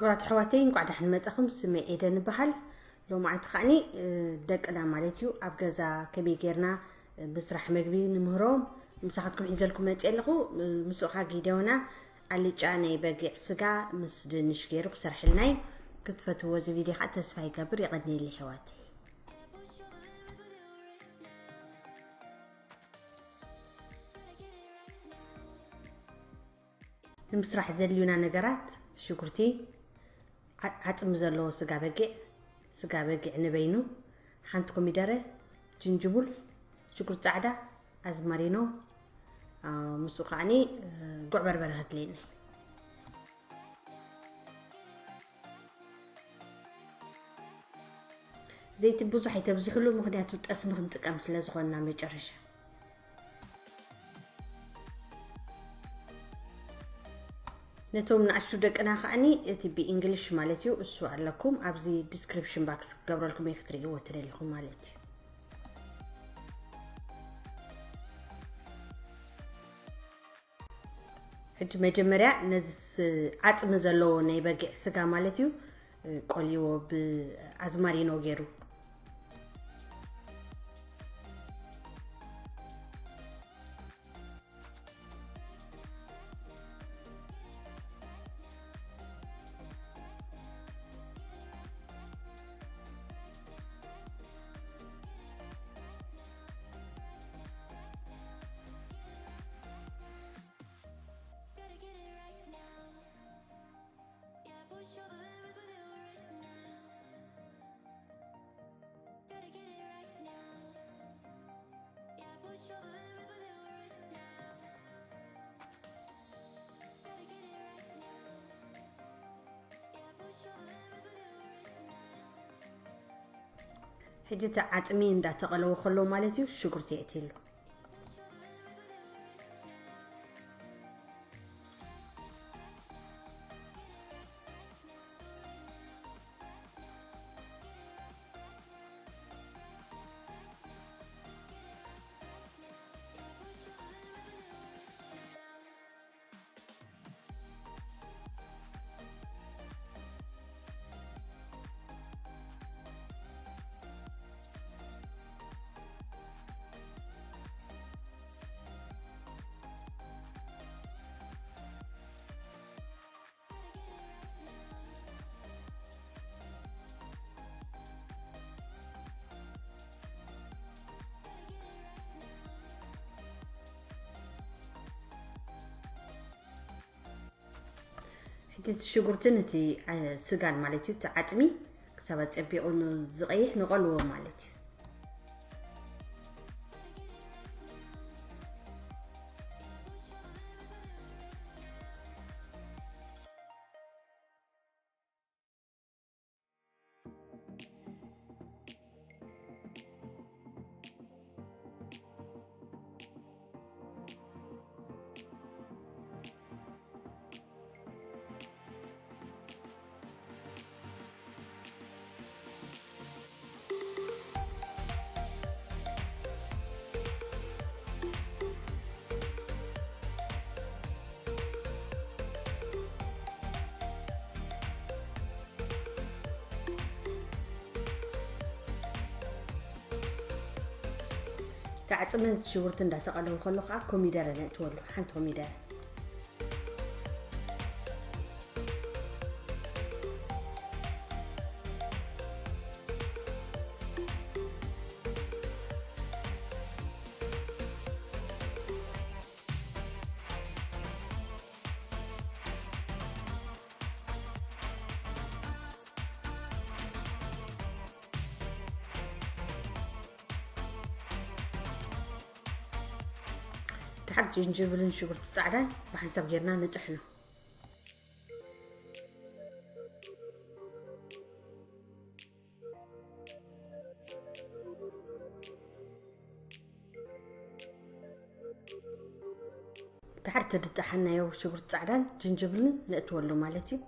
ክቡራት ኣሕዋተይ፣ እንቋዕ ደሓን መጻኹም። ስመይ ኤደን እበሃል። ሎማዓንቲ ከዓኒ ደቅና ማለት እዩ ኣብ ገዛ ከመይ ጌርና ብስራሕ መግቢ ንምህሮም ምሳኻትኩም ሒዘልኩም መፅእ ኣለኹ። ምስኡ ከዓ ጊደውና ኣልጫ ናይ በጊዕ ስጋ ምስ ድንሽ ገይሩ ክሰርሕልና እዩ። ክትፈትዎ እዚ ቪድዮ ከዓ ተስፋ ይገብር። የቐንየለይ ኣሕዋተይ። ንምስራሕ ዘድልዩና ነገራት ሽጉርቲ፣ ዓጽሚ ዘለዎ ስጋ በጊዕ፣ ስጋ በጊዕ ንበይኑ፣ ሓንቲ ኮሚደረ፣ ጅንጅቡል፣ ሽጉርቲ ጻዕዳ፣ ኣዝማሪኖ፣ ምስኡ ከዓኒ ጉዕ በርበረ ከድልየና። ዘይቲ ብዙሕ ኣይተብዝሕሉ፣ ምኽንያቱ ጠስሚ ክንጥቀም ስለ ዝኾንና መጨረሻ። ነቶም ንኣሽቱ ደቅና ከዓኒ እቲ ብእንግሊሽ ማለት እዩ፣ እሱ ኣለኩም ኣብዚ ዲስክሪፕሽን ባክስ ክገብረልኩም እየ ክትርእይዎ ትደሊኹም ማለት እዩ። ሕጂ መጀመርያ ነዚ ዓፅሚ ዘለዎ ናይ በጊዕ ስጋ ማለት እዩ ቆልይዎ ብኣዝማሪኖ ገይሩ። ሕጂ እቲ ዓፅሚ እንዳተቐለወ ከሎ ማለት እዩ ሽጉርቲ የእትየሉ። ሕጂ እቲ ሽጉርትን እቲ ስጋን ማለት እዩ፣ እቲ ዓፅሚ ክሳብ ኣፀቢቑ ዝቐይሕ ንቐልዎ ማለት እዩ። ተዓፅመ እቲ ሽጉርቲ እንዳተቐለወ ከሎ ከዓ ኮሚደረ ነእትወሉ፣ ሓንቲ ኮሚደረ። ድሓር ጅንጅብልን ሽጉርቲ ፃዕዳን ብሓንሳብ ጌርና ንጥሕኖ። ድሓር ተድጠሓናዮ ሽጉርቲ ፃዕዳን ጅንጅብልን ነእትወሉ ማለት እዩ።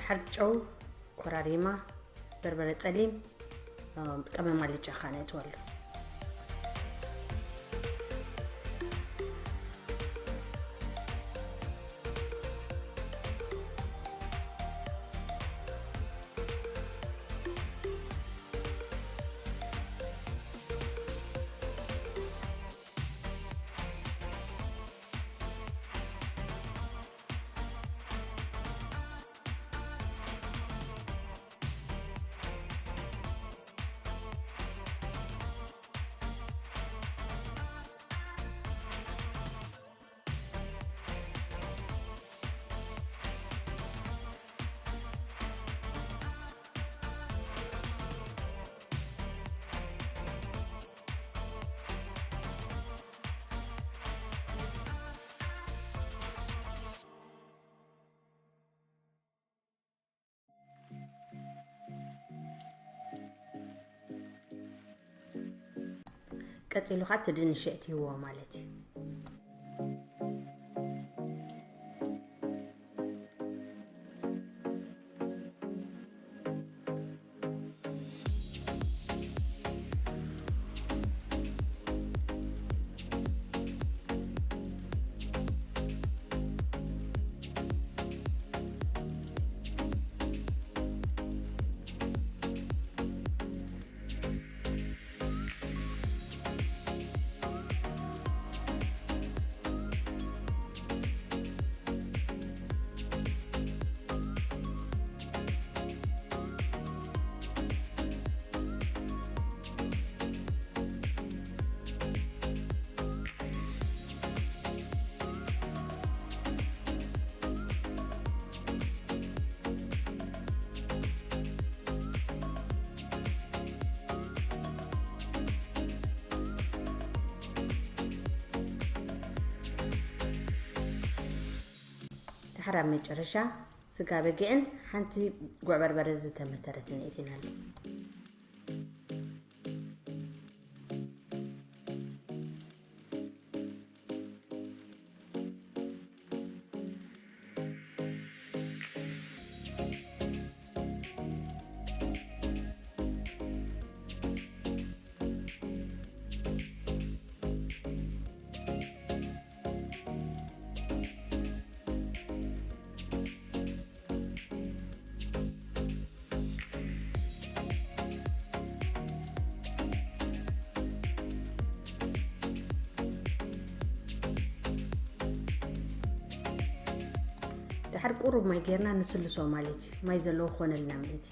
ሓርጨው፣ ኮራሪማ፣ በርበረ ጸሊም፣ ቀመም ኣልጫ ኻነ እትወሉ። ቀጺሉ ኸዓ እቲ ድንሽ የእትይዎ ማለት እዩ። ድሓር ኣብ መጨረሻ ስጋ በጊዕን ሓንቲ ጉዕ በርበረ ዝተመተረትን የእቲናሉ። ድሓር ቁሩብ ማይ ጌርና ንስልሶ ማለት እዩ። ማይ ዘለዎ ክኾነልና ምእንቲ።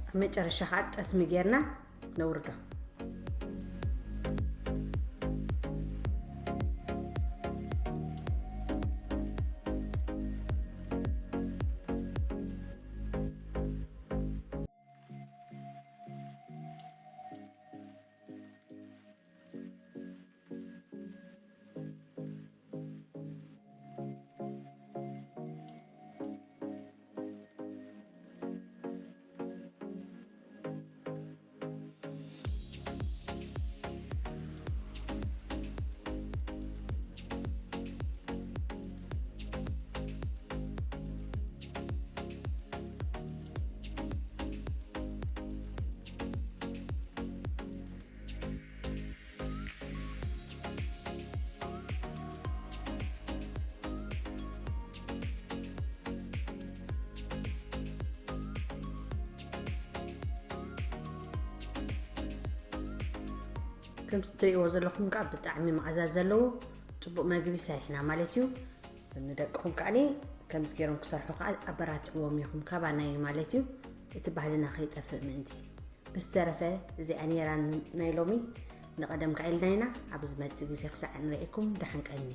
ኣብ መጨረሻ ኸዓ ጠስሚ ጌርና ነውርዶ። ከምዚ እትርእይዎ ዘለኹም ከዓ ብጣዕሚ መኣዛ ዘለዎ ጽቡቕ መግቢ ሰሪሕና ማለት እዩ። ንደቅኹም ከዓኒ ከምዚ ገይሮም ክሰርሑ ከዓ ኣበራትዕዎም ኢኹም፣ ካባና እዩ ማለት እዩ። እቲ ባህልና ከይጠፍእ ምእንቲ። ብዝተረፈ እዚኣ ነይራ ናይ ሎሚ። ንቐደም ከ ኢልና ኢና። ኣብ ዝመጽእ ግዜ ክሳዕ ንርእየኩም፣ ደሓን ቀኒ።